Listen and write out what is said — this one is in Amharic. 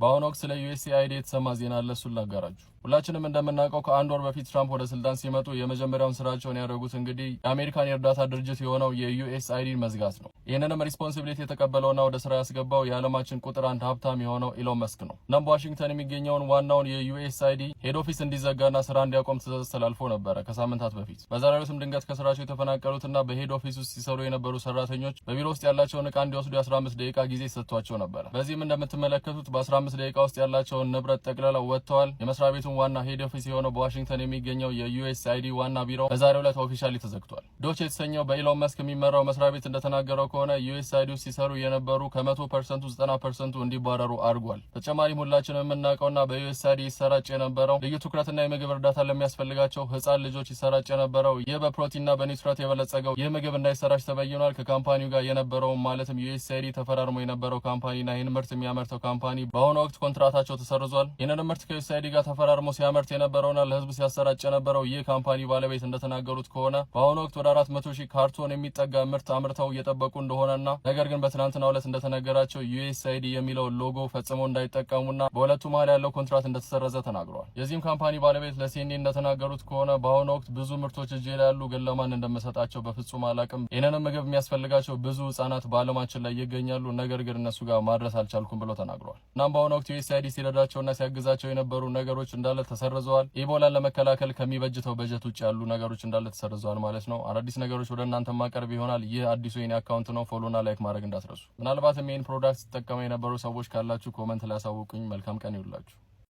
በአሁኑ ወቅት ስለ ዩኤስኤአይዲ የተሰማ ዜና አለ። እሱን ላጋራችሁ። ሁላችንም እንደምናውቀው ከአንድ ወር በፊት ትራምፕ ወደ ስልጣን ሲመጡ የመጀመሪያውን ስራቸውን ያደረጉት እንግዲህ የአሜሪካን የእርዳታ ድርጅት የሆነው የዩኤስአይዲን መዝጋት ነው። ይህንንም responsibility የተቀበለውና ወደ ስራ ያስገባው የዓለማችን ቁጥር አንድ ሀብታም የሆነው ኢሎን መስክ ነው። እናም በዋሽንግተን የሚገኘውን ዋናውን የዩኤስአይዲ head office እንዲዘጋና ስራ እንዲያቆም ትዕዛዝ ተላልፎ ነበረ ከሳምንታት በፊት። በዛሬው ዕለትም ድንገት ከስራቸው የተፈናቀሉትና በ head office ውስጥ ሲሰሩ የነበሩ ሰራተኞች በቢሮ ውስጥ ያላቸውን እቃ እንዲወስዱ የ15 ደቂቃ ጊዜ ሰጥቷቸው ነበረ። በዚህም እንደምትመለከቱት በ15 ደቂቃ ውስጥ ያላቸውን ንብረት ጠቅልለው ወጥተዋል። የመስሪያ ቤቱን ዋና head office የሆነው በዋሽንግተን የሚገኘው የዩኤስአይዲ ዋና ቢሮ በዛሬው ዕለት officially ተዘግቷል። ዶች የተሰኘው በኢሎን መስክ የሚመራው መስሪያ ቤት እንደተናገረው ከሆነ ዩኤስአይዲ ውስጥ ሲሰሩ የነበሩ ከ100 ፐርሰንቱ 90 ፐርሰንቱ እንዲባረሩ አድርጓል። ተጨማሪም ሁላችንም የምናውቀውና በዩኤስአይዲ ይሰራጭ የነበረው ልዩ ትኩረትና የምግብ እርዳታ ለሚያስፈልጋቸው ህጻን ልጆች ይሰራጭ የነበረው ይህ በፕሮቲንና በ nutrient የበለጸገው ይህ ምግብ እንዳይሰራጭ ተበይኗል። ከ company ው ጋር የነበረው ማለትም ዩኤስአይዲ ተፈራርሞ የነበረው company ና ይህን ምርት የሚያመርተው company በአሁኑ ወቅት ኮንትራታቸው ተሰርዟል። ይህንን ምርት ከዩኤስአይዲ ጋር ተፈራርሞ ሲያመርት የነበረውና ለህዝብ ሲያሰራጭ የነበረው ይህ company ባለቤት እንደተናገሩት ከሆነ በአሁኑ ወቅት ወደ 400,000 ካርቶን የሚጠጋ ምርት አምርተው እየጠበቁ እንደሆነና ነገር ግን በትናንትናው ዕለት እንደተነገራቸው ዩኤስአይዲ የሚለው ሎጎ ፈጽሞ እንዳይጠቀሙና በሁለቱ መሀል ያለው ኮንትራት እንደተሰረዘ ተናግረዋል። የዚህም company ባለቤት ለሲኤንኤን እንደተናገሩት ከሆነ በአሁኑ ወቅት ብዙ ምርቶች እጄ ላይ ያሉ፣ ግን ለማን እንደምሰጣቸው በፍጹም አላቅም። ይህንንም ምግብ የሚያስፈልጋቸው ብዙ ህጻናት በአለማችን ላይ ይገኛሉ፣ ነገር ግን እነሱ ጋር ማድረስ አልቻልኩም ብለው ተናግረዋል። እናም በአሁኑ ወቅት ዩኤስአይዲ ሲረዳቸውና ሲያግዛቸው የነበሩ ነገሮች እንዳለ ተሰርዘዋል። ኢቦላን ለመከላከል ከሚበጅተው በጀት ውጭ ያሉ ነገሮች እንዳለ ተሰርዘዋል ማለት ነው። አዳዲስ ነገሮች ወደ እናንተ ማቀርብ ይሆናል። ይህ አዲሱ የኔ account ነው። Follow ና like ማድረግ እንዳትረሱ። ምናልባትም ይህን product ሲጠቀሙ የነበሩ ሰዎች ካላችሁ comment ላይ አሳውቁኝ። መልካም ቀን ይሁንላችሁ።